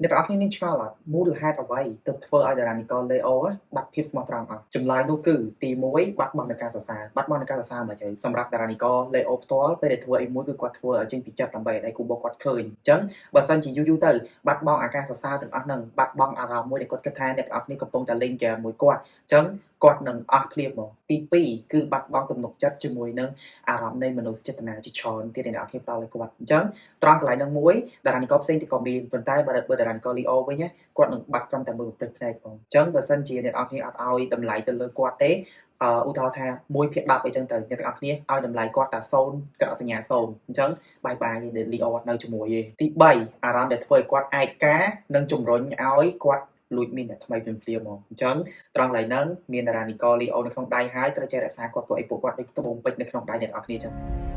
អ្នកទាំងអស់គ្នាមានឆ្ងល់អត់មូលហេតុអ្វីទើបធ្វើឲ្យតារានិករ Leo បាត់ភាពស្មោះត្រង់អស់ចម្លើយនោះគឺទី1បាត់បង់នៃការសរសើរបាត់បង់នៃការសរសើរមកហើយសម្រាប់តារានិករ Leo ផ្ទាល់ពេលដែលធ្វើអីមួយគឺគាត់ធ្វើឲ្យចេញពីចិត្តដើម្បីឲ្យដៃគូរបស់គាត់ឃើញអញ្ចឹងបើសិនជាយូរយូរទៅបាត់បង់អាការសរសើរទាំងអស់ហ្នឹងបាត់បង់អារម្មណ៍មួយដែលគាត់គិតថាអ្នកទាំងអស់គ្នាកំពុងតែលេងហ្គេមមួយគាត់អញ្ចឹងគាត់នឹងអស់ភ្លាមហ្មងទី2គឺបាត់បង់ទំនុកចិត្តជាមួយនឹងអារម្មណ៍នៃមនោសញ្ចេតនាជាច្រើនទៀតដែលអ្នកនរគ្នាផ្ដល់ឲ្យគាត់អញ្ចឹងត្រង់កន្លែងហ្នឹងមួយតារានិករផ្សេងទៀតក៏មានប៉ុន្តែបើតារានិករ Leo វិញណាគាត់នឹងបាត់ត្រឹមតែមួយប្រភេទភ្នែកផងអញ្ចឹងបើសិនជាអ្នកនរគ្នាអត់ឲ្យតម្លៃទៅលើគាត់ទេអឺឧទាហរណ៍ថា1ភាគ10អីចឹងទៅអ្នកទាំងអស់គ្នាឲ្យតម្លៃគាត់តែ0ក្រសញ្ញា0អញ្ចឹង bye bye លីអូអត់នៅជាមួយទេទី3អារម្មណ៍ដែលធ្វើឲ្យគាត់ឯកានិងជំរុញឲ្យគាត់លួចមានអ្នកថ្មីភ្លាមៗហ្មងអញ្ចឹងត្រង់កន្លែងហ្នឹងមានតារានិករលីអូនៅក្នុងដៃហើយត្រូវចេះរក្សាគាត់ព្រោះអីពួកគាត់ដូចត្បូងពេជ្រនៅក្នុងដៃអ្នកទាំងអស់គ្នាអញ្ចឹង។